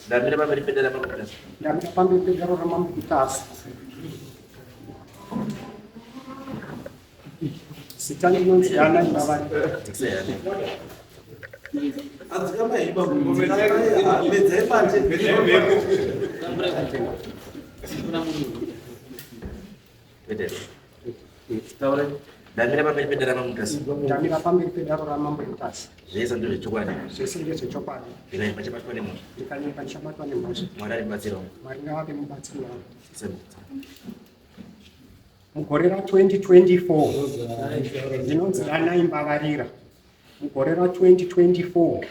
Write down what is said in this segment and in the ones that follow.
Ndamira pamberi pedare raMambo Mutasa. Ndamira pamberi pedare raMambo Mutasa. Zita ndinonzi Ana Imbavani. Taure. Ndamira pamberi pedare raMambo Mutasa. Ndamira pamberi pedare raMambo Mutasa. Zvese ndezvechokwadi. Zvese ndezvechokwadi. Ndikanyepa ndichabatwa nemhosva. Ndikanyepa ndichabatwa nemhosva. Mwari ari mubatsiri wangu. Mwari ngavave mubatsiri wangu. Mugore ra2024 ndinonzi Danai Mbavarira. Mugore ra2024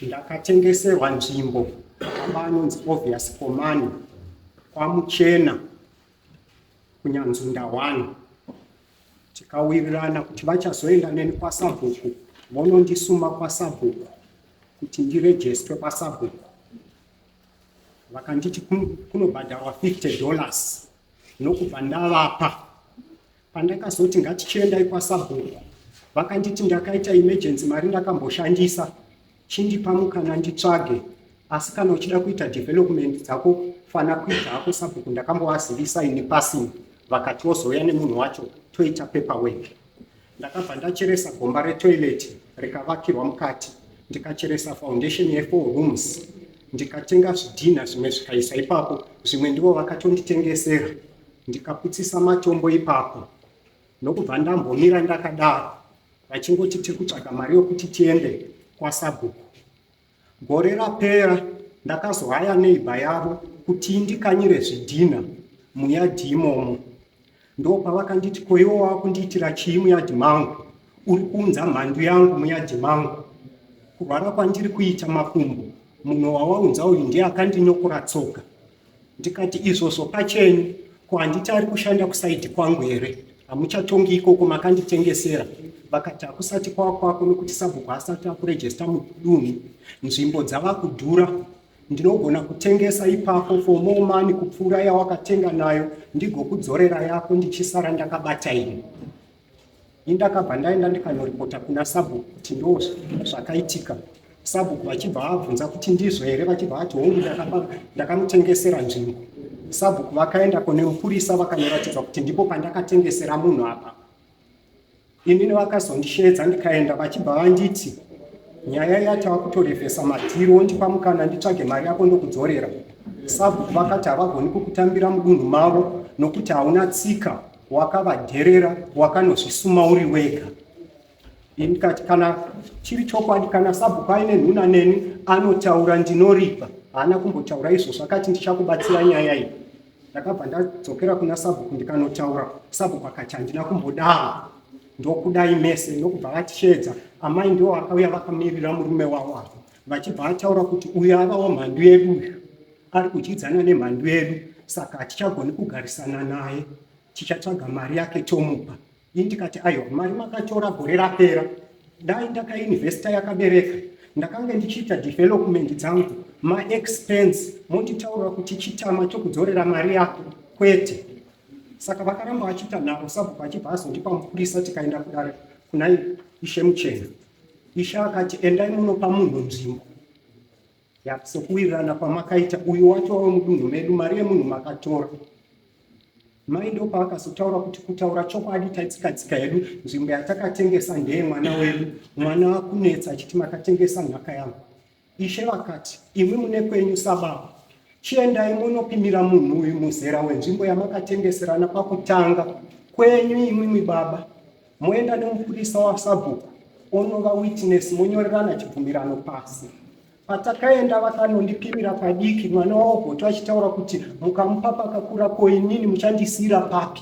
ndakatengeserwa nzvimbo baba anonzi Obvious Komani kwaMuchena kuNyanzunda 1 tikawirirana kuti vachazoenda neni kwasabhuku vonondisuma kwasabhuku kuti ndirejestwe kwasabhuku vakanditi kunobhadharwa 50 dollars nokubva ndavapa pandakazoti ngatichiendai kwasabhuku vakanditi ndakaita emergency mari ndakamboshandisa chindipa mukana nditsvage asi kana uchida kuita development dzako fana kuita hako sabhuku ndakambovazivisa ini passing vakati wozouya nemunhu wacho toita paperwork ndakabva ndacheresa gomba retoilet rikavakirwa mukati ndikacheresa foundation yefour rooms ndikatenga zvidhinha zvimwe zvikaisa ipapo zvimwe ndivo vakatonditengesera ndikaputsisa matombo ipapo nokubva ndambomira ndakadaro vachingoti tiri kutsvaga mari yokuti tiende kwasabhuku Gore rapera ndakazohaya neighbor yavo kuti indikanyire zvidhina muyadhi imomo. Ndopavakanditi ko iwe wakundiitira chii muyadhi mangu? Uri kuunza mhandu yangu muyadhi mangu. Kurwara kwandiri kuita makumbo munhu wawaunza uyu ndiye akandinyokora tsoka. Ndikati izvozvo pachenyu ko handiti ari kushanda kusaidhi kwangu here? Hamuchatongi ikoko makanditengesera. Vakati hakusati kwava kwako nokuti sabhuku asati akurejesta mudunhu. Nzvimbo dzava kudhura. Ndinogona kutengesa ipapo for more money kupfuura yawakatenga nayo ndigokudzorera yako ndichisara ndakabata ini. Indakabva ndaenda ndikanoripota kuna sabhuku kuti ndo zvakaitika. Sabhuku vachibva vabvunza kuti ndizvo here, vachibva vati hongu, ndakamutengesera nzvimbo. Sabhuku vakaenda kune mupurisa vakanoratidza kuti ndipo pandakatengesera munhu apa. Inini vakazondisheedza ndikaenda, vachibva vanditi nyaya yatava kutorevhesa madhiri, wondipa mukana nditsvage mari yako ndokudzorera. Sabhuku vakati havagoni kukutambira mudunhu mavo nokuti hauna tsika wakavadherera wakanozvisuma uri wega ndikati kana chiri chokwadi kana sabhuku aine nhuna neni anotaura ndinoripa haana kumbotaura izvozvo akati ndichakubatsira nyaya iyi ndakabva ndadzokera kuna sabhuku ndikanotaura sabhuku akati handina kumbodaro ndokudai mese ndokubva vatisheedza amai ndiwo vakauya vakamirira murume wavo avo vachibva vataura kuti uyu avawo mhandu yedu uyu ari kudyidzana nemhandu yedu saka hatichagoni kugarisana naye tichatsvaga mari yake tomupa ini ndikati aiwa mari makatora gore rapera dai ndakainvesta yakabereka ndakange ndichiita development dzangu maexpense monditaurira kuti chitama chokudzorera mari yako kwete saka vakaramba vachiita nharo sabhuku achibva azondipa mupurisa tikaenda kudare kuna ishe muchena ishe akati endai munopa munhu nzvimbo Ya, sokuwirirana kwamakaita uyu wacho wave mudunhu medu mari yemunhu makatora. Mai ndopaakazotaura kuti kutaura chokwadi taitsika tsika yedu nzvimbo yatakatengesa ndeye mwana wedu mwana akunetsa achiti makatengesa nhaka yangu. Ishe vakati imwi mune kwenyu sababa chiendai munopimira munhu uyu muzera wenzvimbo yamakatengeserana pakutanga kwenyu imwimwi baba moenda nemupurisa wasabhuku onova witness monyorerana chibvumirano pasi patakaenda vakanondipimira padiki mwana waogoto achitaura kuti mukamupa pakakura ko inini muchandisiira papi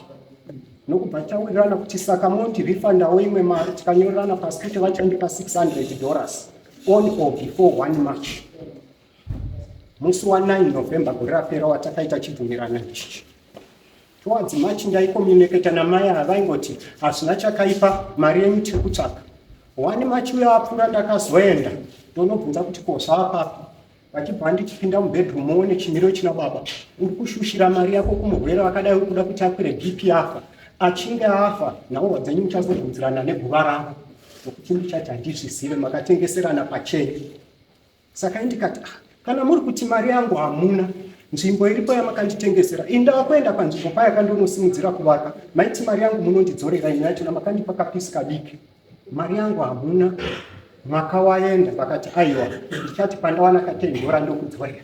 nokubva tawirirana kuti saka mondirifandawo imwe mari tikanyorerana pasi kuti vachandipa 600 dollars on or before 1 march musi wa9 november gore rapera watakaita chibvumirano ichichi Towards March ndaicommunicata namai ava vaingoti hazvina chakaipa mari yenyu tiri kutsvaga. One March uya apfuura ndakazoenda ndonobvunza kuti ko zvaapapi vachibva vanditi pinda mubedroom muone chimiro china baba uri kushushira mari yako kumurwere akadai uri kuda kuti akwire BP afa achinge afa nhaurwa dzenyu muchazobvunzirana neguva ravo nokuti ndichati handizvizive makatengeserana pachenyu. Saka indikati, ah, kana muri kuti mari yangu hamuna, nzvimbo iripo yamakanditengesera, indaa kuenda panzvimbo paya kandonosimudzira kuvaka, maiti mari yangu munondidzorera, imi yachona makandipa kapisi kadiki, mari yangu hamuna. Mwaka waenda, vakati aiwa, ndichati pandawana katendora ndokudzorera.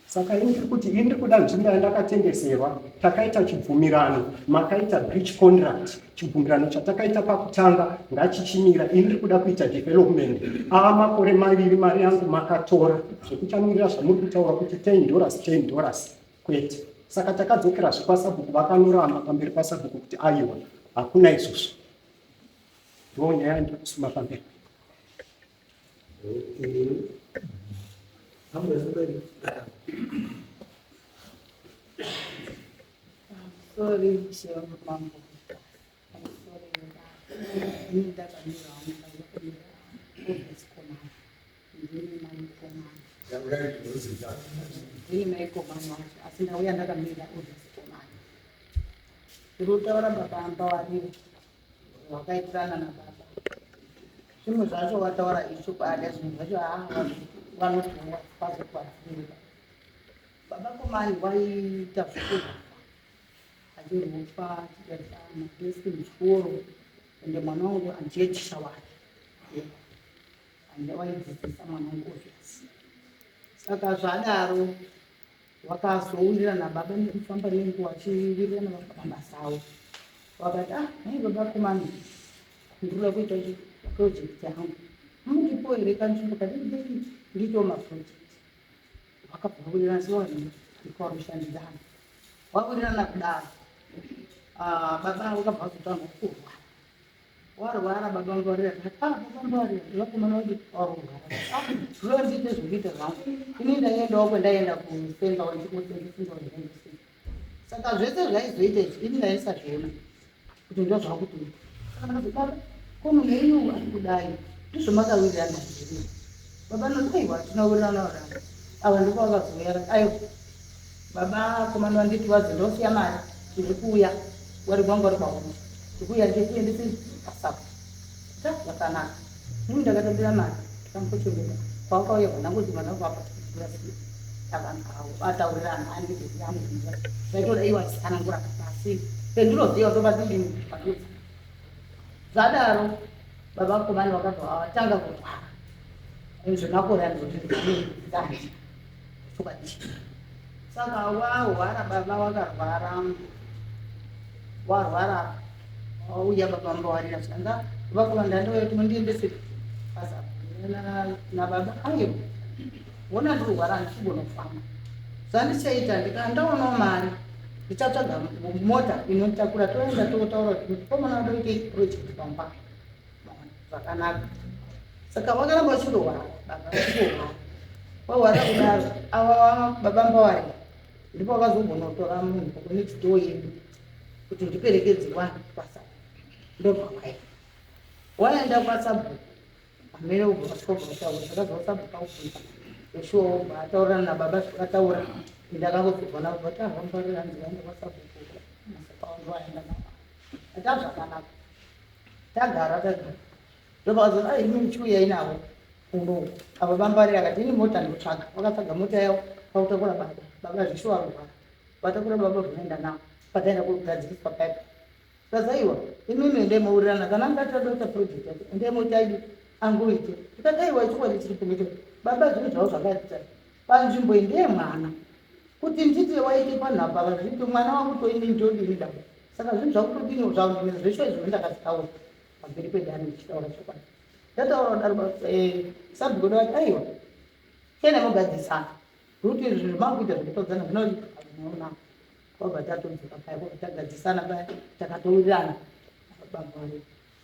Saka ini ndiri kuti ini ndiri kuda nzvimbo yandakatengeserwa, takaita chibvumirano, makaita breach contract, chibvumirano chatakaita pakutanga ngachichimira. Ini ndiri kuda kuita development. Aa makore maviri mari yangu makatora, zvekuchamirira zvamuri kutaura kuti 10 dollars 10 dollars kwete. Saka takadzokerazve kwasabhuku, vakanoramba pamberi pasabhuku kuti aiwa, hakuna izvozvo. Ndiwo nyaya yandiri kusuma pamberi. Okay. Sorry, Mambo. Sorry, ndini ndakamira hangu ndakamira obvisikomana ndini maikomana ndini maikomana wacho asi ndauya ndakamira obvisikomana ndiri kutaura baba ambawarire wakaitirana nababa zvimwe zvacho wataura ichokwadi zvimwe zvacho haa vanotuwa kwazokwadzirira baba komani waiita zvekurofa achirofa achiita madeski muchikoro ende mwana wangu andiye tisha wake ande waidzidzisa mwana wangu obvious saka zvadaro Wakazowirirana baba nekufamba nenguva achiwirirana mabasa avo. Wakati ah nhai baba komana ndinoda kuita project yangu. Mundipo here kanzvimbo kadiki diki ndiitewo maproject. Vakabva vawirirana sevanhu ndikwarushandidzana. Wawirirana kudaro ah, baba vakabva vazotanga kurwara. Warwara baba ngwarira ah baba ngwarira vakomana vadi warwara ah zvino ndiite zvekuita zvangu ini ndaiendawo kwandaienda kusenga wandikotengesa saka zvese zvaizoita izvi ini ndaisazviona kuti ndo zvakutoita saka ndakati baba ko munhu wenyu ari kudai ndizvo makawirirana here baba noti aiwa tinowirirana wadai ava ndipo vakazouya aiwa Baba komana wanditi wazi ndosiya mari ndiri kuuya wari kwangu wari kwauri ndikuuya ndikuendese pasapo ta zvakanaka mimi ndakatambira mari ndikamukochengeta kwakauya mwana ngozi mwana kwapa kurasiya abantu avo ataurirana andikuziva ndaitoda iwo achitsanangura asi pendinoziva ndovatidini padhuze zvadaro baba komana vakabva vatanga kurwara zvemakore anozoti chokwadi saka warwara baba wakarwara warwara wauya baba mbawarira zvanga vakova ndandouya kuti mundiendese basa nababa ayo wona ndirwara handichigona kufamba zvandichaita ndikandaonawo mari ndichatsvaga mota inotakura toenda totaura kuti mukomana wadoite project pamba zvakanaka saka vakaramba vachindorwara baba vachingorwara vahwara kudaro ava baba mbawari ndipo vakazogonotora munhu kunext door yedu kuti ndiperekedze wani kwasa ndobva kwaenda waenda kwasabhuku amene ubva vasvika ubva vataura zvakazova sabhuku akubvunza yeshuwa ubva ataurirana nababa zvakataura ndakangozobva navo vati avambarira hanzi vaenda kwasabhuku masapawandoaenda navo ata zvakanaka Tagara tagara. Ndopakazoti ai imi muchiuya inavo kuno. Ava bambarira akati ini mota ndinotsvaga. Vakatsvaga mota yavo kwakutakura baba. Baba zvishuwa rwara. Vatakura baba vanoenda navo. Pataenda kugadziriswa paipa. Sazaiwa imimi endai mourirana kana anga achada kuita project yake endai moita idi angoite. Tikati aiwa chokwadi chiripo ngechekuti baba zvinhu zvavo zvakaita panzvimbo iyi ndeyemwana. Kuti nditi waite panhu apa vazviite mwana wangu toini ndodini dabo. Saka zvinhu zvakutodini zvakundimirira zveshuwa izvozvo ndakazvitaura pamberi pedare ndichitaura chokwadi. Ndataura kudaro eh, sabhuku vati aiwa chienda mogadzisana nekuti izvi zvinhu makuita zvekutodzana zvinoona kwabva tatodzoka paya kwabva tagadzisana paya takatowirirana baba vari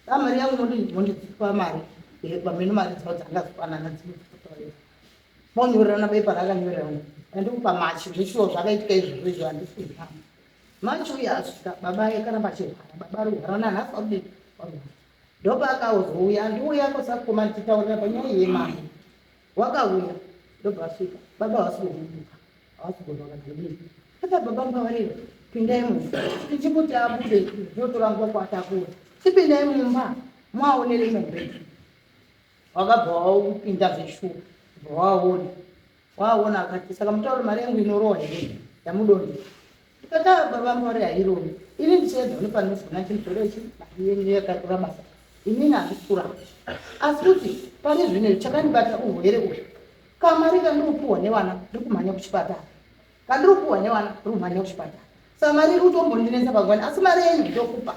da mari yangu mondidzipa mari eh, pamene mari dzavo dzanga dzifanana dzinototorera monyorerana bepa rakanyorerana andikupa machi zveshuwa zvakaitika izvozvo izvo handisi Machi uya asvika baba akaramba achirwara baba arwara nanhasi arudii arwara ndopaakazouya andiuya kosakoma ndichitaurira panyaya yemari wakauya ndobva asvika baba havasi kuvhunduka havasi kuvhunduka kana kudii aka baba mbavarira pindai mumba tichimuti abude ndotora nguva kwatakura chipindai mumba muaonere mombe. Wakabva waupinda zveshuwa, bva waona. Waona akati saka mutauri mari yangu inorohwa here yamudonha. Ndikati ah baba mari hairovi. Ini ndichiedza une panogona chinhu ichi mari yenyu yakatora basa. Inini handisi kuramba. Asi kuti pari zvino chakandibata urwere uyu. Kamari kandinopuhwa nevana ndiri kumhanya kuchipatara. Kandiri kupuhwa nevana ndiri kumhanya kuchipatara. Saka mari iri kutombondinetsa pangwani asi mari yenyu ndokupa.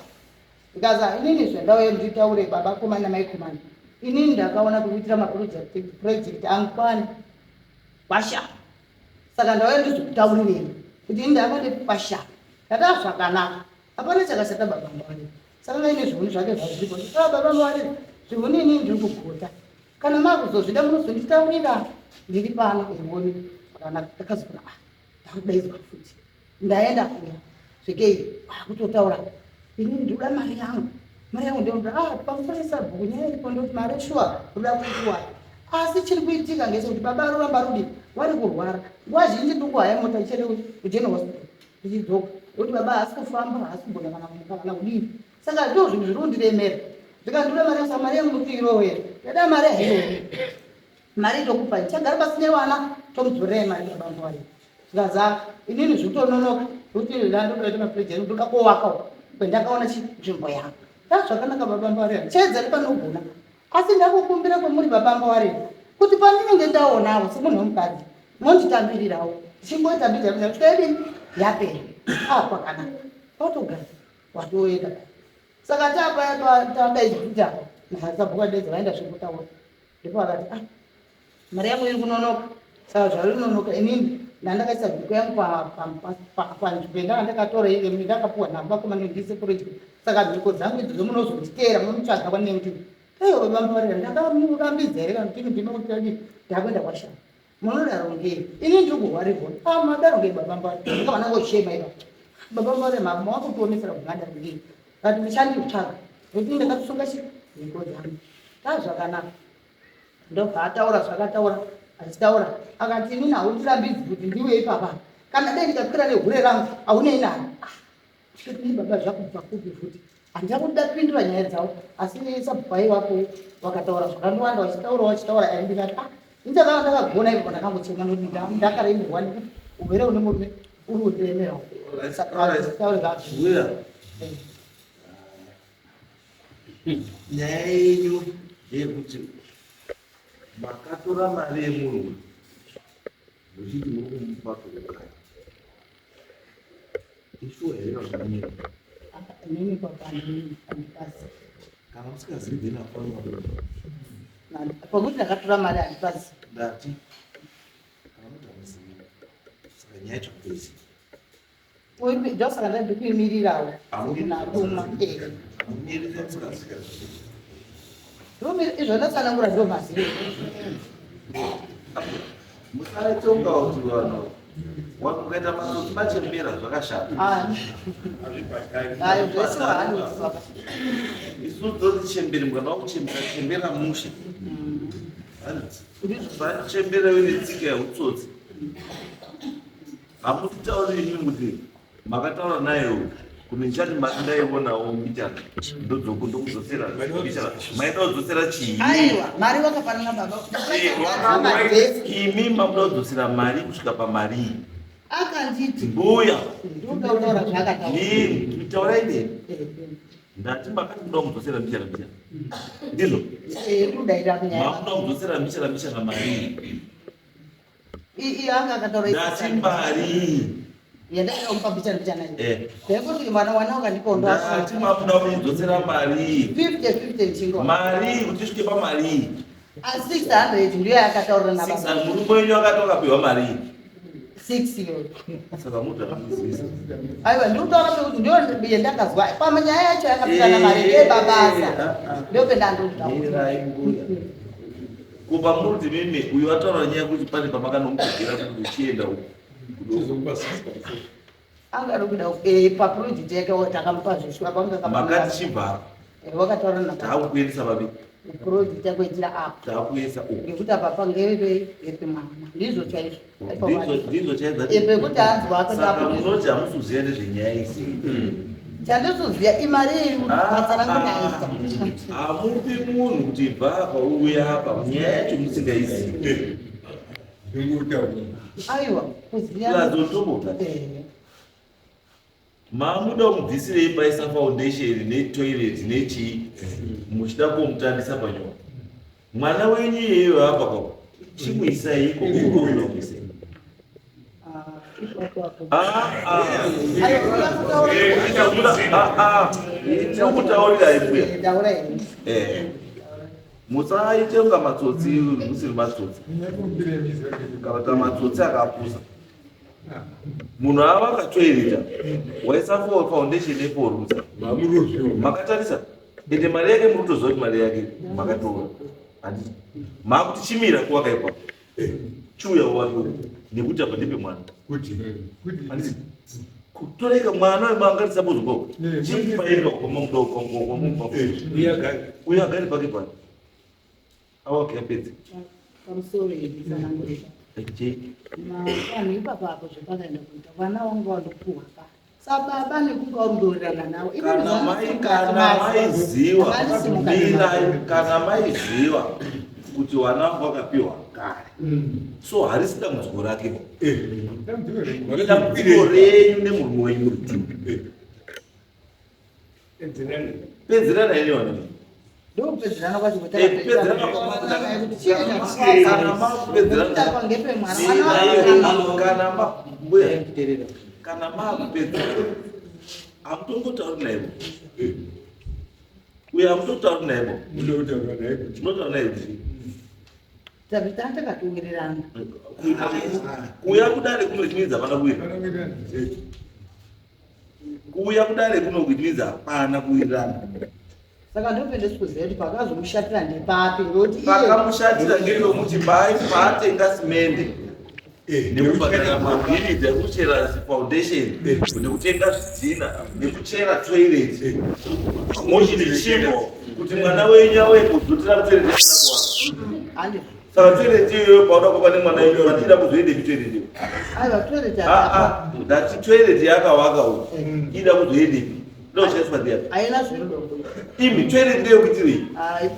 Ndikaza inini zvandauya nditaure baba komana mai komana. Inini ndakaona kuitira maproject project angu kwani kwasha. Saka ndauya ndizokutaurirei kuti ini ndakade kwasha. Ndata zvakanaka. Hapana chakashata baba Mbaware. Saka ngaine zvihuni zvake zvazviripo. Ndikati baba Mbaware zvihuni inini ndiri kugota. Kana makuzozvida munozonditaurira ndiri pano zvihuni zvakanaka. Ndakazoona ah ndakudaidzwa futi. Ndaenda kuya zvikei akutotaura ini ndinoda mari yangu mari yangu ndinoda ah pamusoro sabhuku nyaya iripo ndoti mari shuwa ndoda kuiwa asi chiri kuitika ngechekuti baba roramba rudi wari kurwara nguva zhinji ndiri kuhaya mota ichienda kugeneral hospital ndichidzoka ndokuti baba haasi kufamba haasi kugona kana kumuka kana kudii saka ndo zvinhu zviri kundiremera zvikandiura mari yangu saka mari yangu muti irowe here ndada mari hairowe mari ndokupa ndichagara pasi nevana tomudzorera mari baba mwari zikaza inini zvikutononoka kuti ndandotoita mapurejeni ndoda kowaka uko kwendakaona chinzvimbo yangu da zvakanaka baba mbarira chaedzani panogona asi ndakukumbira kwamuri baba mbarira kuti pandinenge ndaonawo semunhu wemukadzi monditambirirawo ndichingoita mbija mbija kusvika yadini yapera ah kwakanaka watogara watoenda saka tapaya tadaidzwa nasabhuku daidza vaenda zvekutaura ndipo akati ah mari yangu iri kunonoka saka zvairi kunonoka inini ndandakaisa mhiko yangu panzvimbo yandanga ndakatora iye ndakapuwa nhamba komana ndise project saka mhiko dzangu idzodzo munozonditeera munomutsvaga kwanenge aiwa baba mbarira ndakamurambidza here kana kuti ndinokuti ndakuenda kwashama munodaro ngei ini ndiri kurwarirwa ah madaro ngei baba mbarira ndikavana ngochema ipapo baba mbarira makutionesera kumadaro ngei but muchanditsvaga nekuti ndakatosunga chi mhiko dzangu tazvakanaka ndobva ataura zvakataura achitaura akati inini haundirambidzi kuti ndiwe ipapa kana dai ndikakwira nehure rangu haunei naro ah, ndikati baba zvakubva kupi futi handina kuti ndapindura nyaya dzavo asi sabhukai wako wakataura zvakandowanda vachitaura vachitaura ai ndikati ah indakava ndakagona ipapo ndakangochema nokuti ndakaremerwa nekuti urwere une murume uri kundiremerawo saka taure zvazvo Nyaya yenyu ndeyekuti makatora mari yemunhu muchiti muri kumupa kuuraya. Ishuwa here kana Inini papa handipazi. Kana musingazivi then afanira Pakuti ndakatora mari handipazi. Ndati kana muti hamuzivi saka nyaya yacho hamutoizivi. Ndosaka ndandikuimirirawo natuma izvo ndatsanangura ndo maziro musatonga kuti vanhu mukaita matsotsi machembera zvakashata isu toti chembere mukada kuchembera chembera mushe vachembera vene tsika yeutsotsi Hamutitauri imi kuti makataura naye uyu kuti ndichati mari ndaionawo mbichana ndodzoku ndokudzosera mbichana maida kudzosera chii? Aiwa mari wakafanana baba imi mamuda kudzosera mari kusvika pamari iyi akanditi mbuya ndoda kutaura zvaakataura taurai neni ndati makati muda kumudzosera mbichana mbichana ndizvo mamuda kudzosera mbichana mbichana mari iyi Ndati mari yandakamupa mbichana mbichana eh. ndaingoti mwana wana ukandiponda ndati makuda kumudzosera mari 50 50 ndingo mari kuti isvike pamari 600 ndiyo yakataurira nababa murume wenyu akati wakapiwa mari 6 iyoyo saka muti akamuzivisa aiwa ndikutaura pekuti ndiyo yandakazwa pamanyaya yacho yakapikana mari ndeyebabasa eh, ah, ah. ndopendandokutaura Ko pamuri kuti mimi uyu ataura nyaya kuti pane pamakanomugera kuti uchienda uku. Anga ari kuda eh paproject yake takamupa zvishwa panga kapa. Makati chibva. Eh wakataura na. Takukuendesa papi? Project yako itira apa. Takukuendesa uku. Ngekuti apa pangeve yepe mwana. Ndizvo chaizvo. Ndizvo ndizvo chaizvo. Eh pekuti anzwa akati apo. Saka munoti hamusi kuziva nezvenyaya idzi. Chandinoziva imari iri basa rangu ndaita. Hamupi munhu kuti bva apa uuya apa nyaya yacho musingaizivi. Aiwa, kuziva. Plus on top of that, mamuda kumubvisirei paisa foundation netoilet nechii muchida kumutambisa panyoka. Mwana wenyu iyeyo apa kwa chimuisai ikoko kwamunomuisai. Tinokutaurirai mbuya. Musaite kunga matsotsi musiri matsotsi. Kana kuti matsotsi akapusa. Munhu ava akatoirita waisa foundation yeporutsa. Makatarisa ende mari yake muri kutoziva kuti mari yake makatora. Handiti makuti chimira kuvaka ipapo. Chiuya wake nekuti apa ndepe mwana. Handiti kutoreka mwana wemangarisapozokwako chimupaika kwamamuda uyo agari pake pano awake apedze Pamusoro iyi tsanangurira. Vanhu ipapa apo zvepakaenda kuita vana vangu vandopuhwa ka sababa nekunge warudorirana navo. Kana mai kana maiziwa mirai, kana maiziwa kuti vana vangu vakapiwa kare, so harisi dambudziko rake, dambudziko renyu nemurume wenyu muri two. Pedzerana ine vana. Ndokupedzerana kwacho. Kupedzerana kana makupedzerana kana mbuya kana makupedzerana hamutongotauri naivo uye hamutotauri naivo, munotaura naye kuti Takatowirirana. Kuuya kudare kuno it means hapana kuwirirana. Kuuya kudare kuno it means hapana kuwirirana. Saka ndopende sikuziva kuti pakazomushatira ndepapi ngekuti iye Pakamushatira ngeyomuti paatenga simende nekubhadhara mabhiridha ekuchera foundation nekutenga zvidhina nekuchera toilet, mochiti chimo kuti mwana wenyu auye kudzotera toilet yasina kuwaka. Handizvo. Saka toilet iyoyo pauda kuva nemwana wenyu matida kuzoendepi toilet iyo? Aiwa, toilet Ah, ndati toilet yakawaka uku ida kuzoendepi? Ida kushandiswa ndiani? Haina zvirudo. Imi toilet ndeyokuitirei?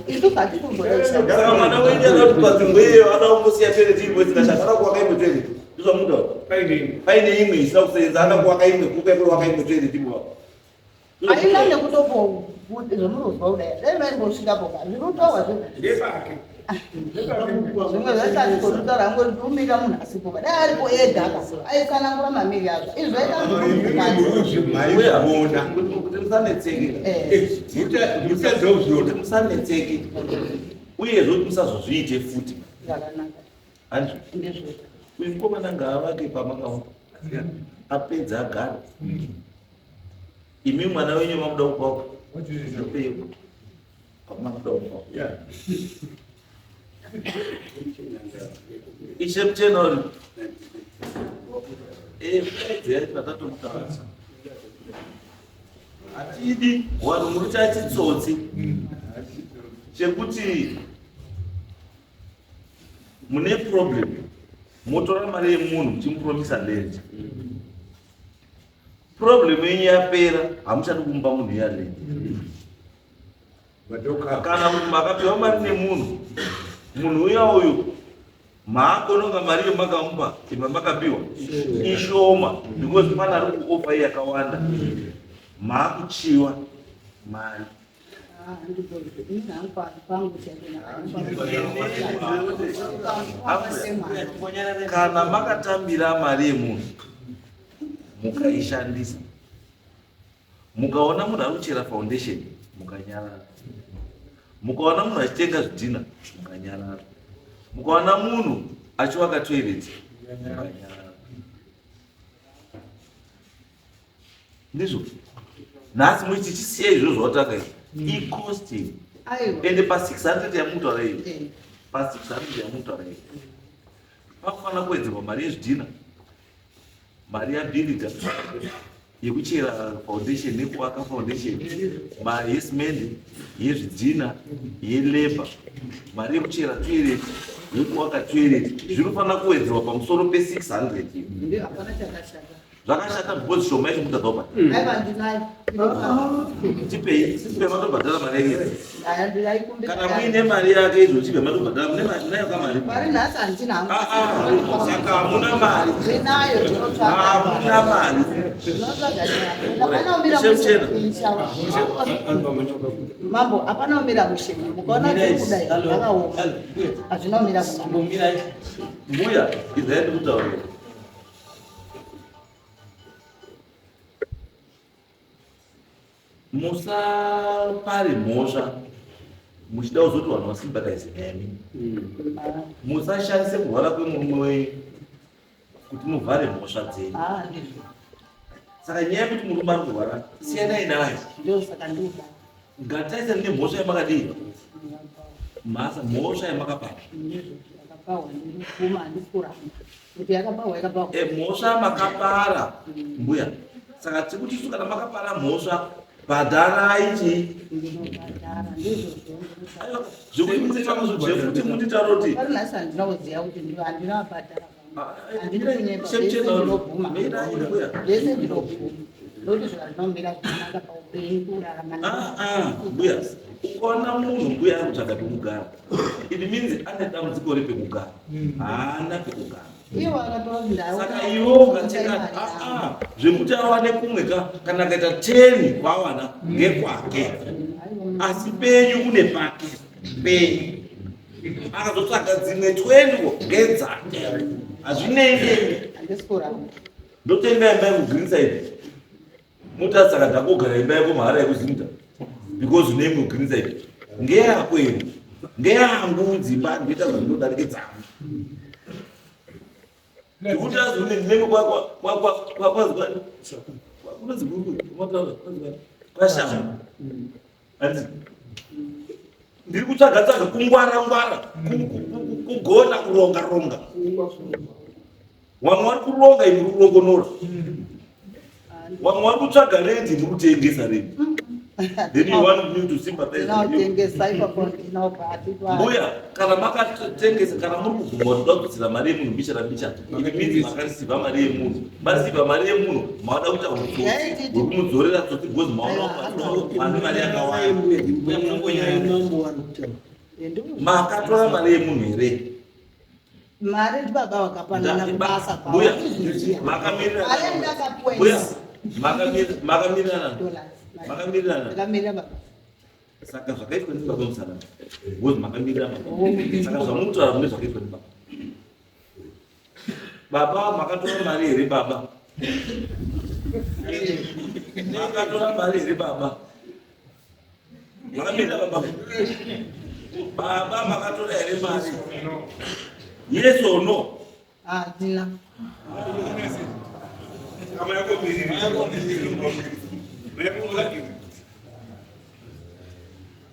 Isu hatikumbodaisa. Saka mwana wenyu ada kuti panzvimbo iyoyo ada kungosiya toilet iripo isingashandi, ada kuvaka imwe toilet, ndozvamunotaura? Paine imwe isina kusenza, ada kuvaka imwe kuka kuvaka imwe toilet imwe. Haina nekutopo zvamunozwa kudai dai maimbosvikapo ka zvinotaurwa zvimwe zvachazikototaura angori umira munhu asipo ka dai aripo ega ka aisanangura mamiri azvo izvi zvaita. Kuti musanetseke, kuti musanetseke, uyezve kuti musazozviite futi. Zvakanaka. Handizvo? Ndizvo. Uyu mukomana ngaavake pamakamupa, apedza agara. Imi mwana wenyu mamuda kupapo mupeiwo pamamuda kupapo. Ishe muchena uri patatomutaura hatidi vanhu muri chachitsotsi chekuti mune problem motora mari yemunhu muchimupromisa land. Problem yenyu yapera, hamuchadi kumupa munhu iya land. Kana kuti makapiwa mari nemunhu, munhu uya uyu maakononga mari iyo makamupa ima makapiwa ishoma because pane ari kuofa iyi yakawanda, maakuchiwa mari. Ah, handibvunzi. Ini hangu pangu chaipo. Kana makatambira mari yemunhu mukaishandisa, mukaona munhu ari kuchera foundation mukanyarara, mukaona munhu achitenga zvidhina mukanyarara, mukaona munhu achivaka toilet mukanyarara, ndizvo nhasi muchiti chisiya izvozvo zvautanga izvi icosting. Aiwa. Ende pa600 yamutaura iyo, pa600 yamutaura iyo pakufanira kuwedzerwa mari yezvidhina, mari yabhirida yekuchera foundation nekuvaka foundation, mari yesimende, yezvidhina, yelabor, mari yekuchera toilet, yekuvaka toilet. Zvinofanira kuwedzerwa pamusoro pe600 iyo. Ndio, hapana chakashata. Zvakashata because shoma yacho mutadza kubhadhara. Aiwa ndinayo. Tipei, tipei matobhadhara mari yake. Aya ndinaikumbira. Kana muine mari yake izvo chibve matobhadhara mune mari nayo kamari. Mari nhasi handina hangu. Ah, ah, saka hamuna mari. Ndinayo ndinotsvaga. Hamuna mari. Ndinotsvaga ndinayo. Hapana kumira Chemchena. mushe. Mambo, hapana kumira mushe. Mukaona dziri kudai zvakaoma. Hazvina kumira mushe. Mbuya, idzai ndikutaurira. Musapare mhosva muchida kuzoti vanhu vasympathize nemi. Musashandise kurwara kwemurume wenyu kuti muvhare mhosva dzenyu. Ah, ndizvo. Saka nyaya yekuti murume ari kurwara siyanai nayo. Ndosaka ndinoda. Ngatarise nemhosva yamakadii mhasa mhosva yamakapara. Ndizvo yakapahwa ndinobvuma handisi kuramba. Kuti yakapahwa yakapahwa. E, mhosva makapara mbuya saka tiri kuti isu kana makapara mhosva bhadharai chii Ndinobhadhara ndizvo zvondinotsvaga. Aiwa, zvekuti munditaura kuti Pari nhasi handina kuziva kuti handina kubhadhara. Ah, Handina kunyepa. Zvese ndinobvuma. mirai mbuya. Zvese ndinobvuma. Ndokuti zviro zvinomira zvakanaka paupenyu kurarama. Ah, ah, mbuya ukaona munhu mbuya ari kutsvaga pekugara it means ane dambudziko repekugara haana pekugara Iwo akatora kuti ndaona. saka iwe ukacheka ah, ah, zvekuti awane kumwe ka kana akaita 10 kwawana ngekwake asi penyu une pake penyu akazotsvaga dzimwe 20 ngedzake hazvinei nemi Handisi kuramba. ndotenga imba yekuGreenside moti saka ndakogara imba yako mahara yekuZimta because une imwe kuGreenside ngeyako here ngeyangu dzimba ndoita zvandinoda ngedzangu zvekuti azone ndinenge kunonzi kwashamba handiti ndiri kutsvaga tsvaga kungwara ngwara kugona kuronga ronga vamwe vari kuronga imi muri kurongonora vamwe vari kutsvaga rendi muri kutengesa rendi then you want me to sympathize with you Ndinotengesa ipapo ndinobhadhara. mbuya kana makatengesa kana muri kubvuma kuti toda kudzosera mari yemunhu mbichana mbichana it means makareceiva mari yemunhu mareceiva mari yemunhu mauda kuita utsotsi hwekumudzorera tsotsi because maona mane mari yakawanda Mbuya munongonyanya. Makatora mari yemunhu here Mari ndibaba vakapanana kubasa kwavo. mbuya Handizviziva. makamirirana Mari ndakapuwa mbuya isi. makamirirana Dollars. makamirirana Ndakamirira baba. saka zvakaitwa ndibaba musana because makamirira baba saka zvamukutaura mune zvakaitwa ndibaba baba makatora mari here baba makatora mari here baba makamirira baba baba makatora here mari yes or no Handina.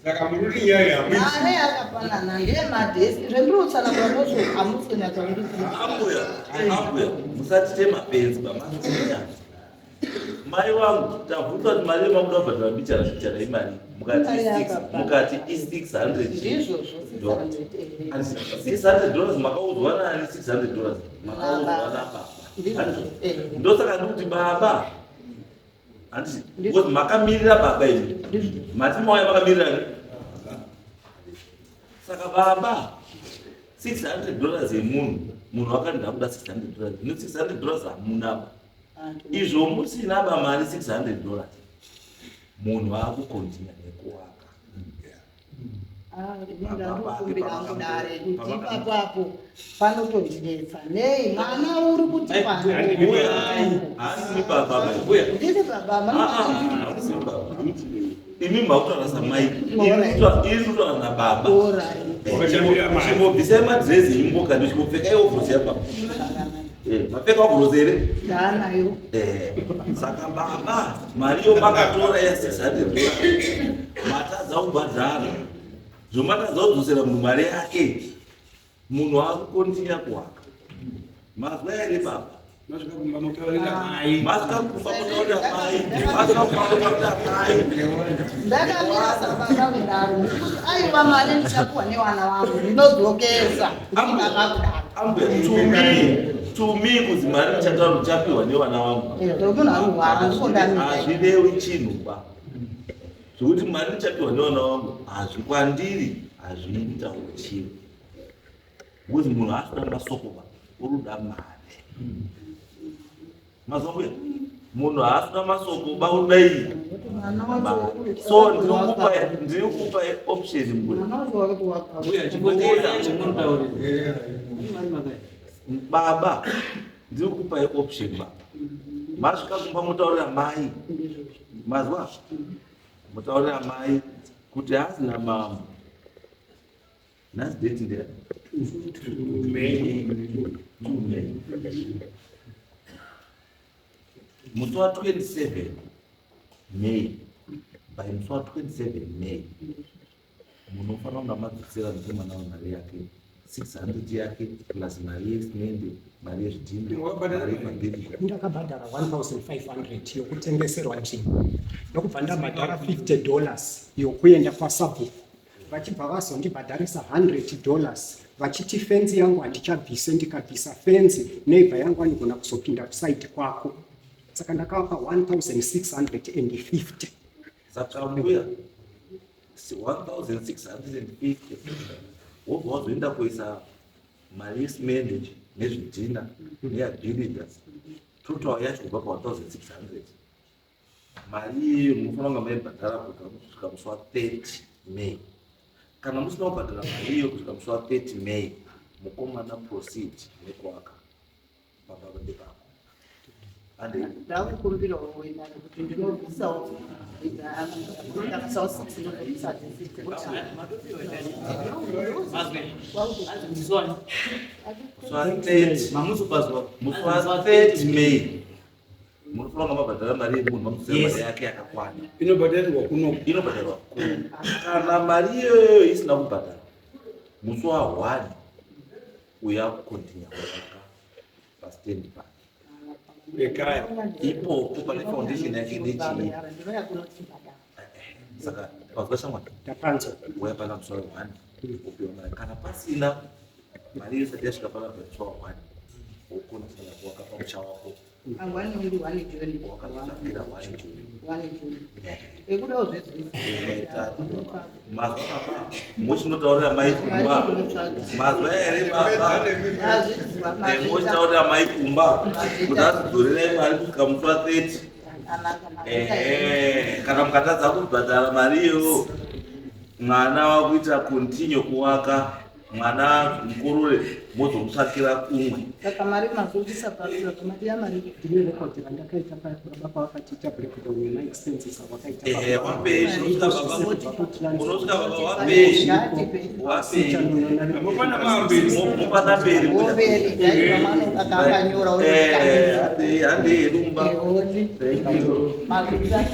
Saka muri nyaya Mari yakapanana ndeyemadhesi. Zvendiri kutsanangura ndozvo hamusi kunyatsa kundisiya. Ambuya, ambuya, musatite mapenzi bamasiya. Mai vangu tabvunza kuti mari yemamuda kubhadhara mbichana mbichana imari mukati Mari yakapana. mukati i600 Ndizvozvo dollars. 600. 600 dollars makaudzwa nani 600 dollars makaudzwa nababa. Ndizvozvo. Eh. Ndosaka ndikuti baba handiti because makamirira baba imi Ndizvo. mati mauya makamirira ni saka baba 600 dollars yemunhu munhu akati ndakuda 600 dollars ino 600 dollars hamuna ba izvo musina ba mari 600 dollars munhu akukontinya nekuwaka Ndandokumbira kudare kuti ipapo apo panotondinetsa nei mwana uri kuti Mbuya, haasimi baba ba mbuya ndiri baba Ah, ah, haasimi baba imi makutaura samai iri kutaura nababa chimbobvisai madhirezi imboka ndichimbopfekai ovhorosi yababa mapfeka ovhorosi here ndaanayo Saka baba mari yomakatora ya600 dollars matadza kubhadhara zvomatadza kudzosera munhu mari yake munhu akukontinya kuwaka mazwa here baba masvika kumba mutaurira mai masvika kumba mutaurira mai masvika kumba mutaurira mai ndakamira sababa kudaro ndikuti aiwa mari ndichapuwa nevana vangu ndinodzokesa Ambuya. ndikava kudaro ambuya to me To me, kuzi mari ndichataura ndichapiwa nevana vangu, Munhu arurwara ndikondamira. Hazvirewi chinhu ba. Zvekuti mari ndichapiwa nevana vangu hazvi kwandiri, hazviitawo chinhu, because munhu asina masoko ba, uri kuda mari. Mazuva mbuya, munhu haasina masoko ba, uri Kuti mwana wacho So ndiri kupa option, mbuya. Mwana wacho wakati Mbuya, chimboteerai zvamunotaurira. Mari makai. Baba, ndiri kupai option ba. Masvika kumba mutaurira mai, mazwa, mutaurira mai kuti hasina mambo. Nhasi date ndeya May. 2 May. Musi wa27 May, by musi wa27 May munofanira kunga madzosera mukomana wemari yake 600 yake, plus mari yesimende, mari yezvidhina, mari yemabhiriji. Ndakabhadhara 1500 yokutengeserwa nzvimbo, ndokubva ndabhadhara $50 yokuenda kwasabhuku. Vachibva vazondibhadharisa $100, vachiti fenzi yangu handichabvise, ndikabvisa fenzi neighbour yangu anogona kuzopinda kuside kwako. Saka ndakavapa 1650. Saka mbuya, 1650, wobva wazoenda kuisa mari yesimende nezvidhina neyabhirida, total yacho kubva pa1600. Mari iyoyo munofanira kunga maibhadhara kubva kusvika musi wa30 May. Kana musina kubhadhara mari iyo kusvika musi wa30 May, mukomana proceed nekuaka pamba pako ande. Ndakukumbirawo wena kuti ndinobvisawo, ndakabvisawo 6, ndinobvisa 50. Mazwe. Hanzi muswani. Musi wa30 Mamusi pazwa. Musi wa30 May munofanira kunga mabhadhara mari yemunhu, mamusira mari yake yakakwana. Inobhadharirwa kuno. Inobhadharwa kuno. Kana mari iyoyo isina kubhadhara musi wa1, uya kucontinue kuaka pastand pake. Ekaya. Ipopo pane foundation yake nechii. Ndinoya kunochibhadhara. Saka pazwa, shamwari. Ndapanzwa. Uya pana musi wa1, upiwa mari. Kana pasina mari isati yasvika pana musi wa1, wokontinue kuaka pamusha wako. Angwani ndi 1 June. Wakatsvakira 1 June. 1 June ekudawo zvezvisi. Mazwa baba, muchinotaurira mai kumba, mazwa here baba? Muchitaurira mai kumba kuti azidzorerai mari kusvika musi wa30. Ehe, kana mukatadza kubhadhara mari iyoyo, mwana wakuita continue kuwaka, mwana mukorore mozomutsvakira kumwe. Saka mari mazobvisa pasira mari yamari. Ndine rekhodhi randakaita paya baba pavakatiita breakdown yemaexpenses awakaita. Ehe, wapei, unosvika baba, unosvika baba, wapei, wapei. Mupana mamberi. Mupana mberi. Womberi daipamano akakanyora. Handei, handei hedu kumba. Thank you. Mazvita.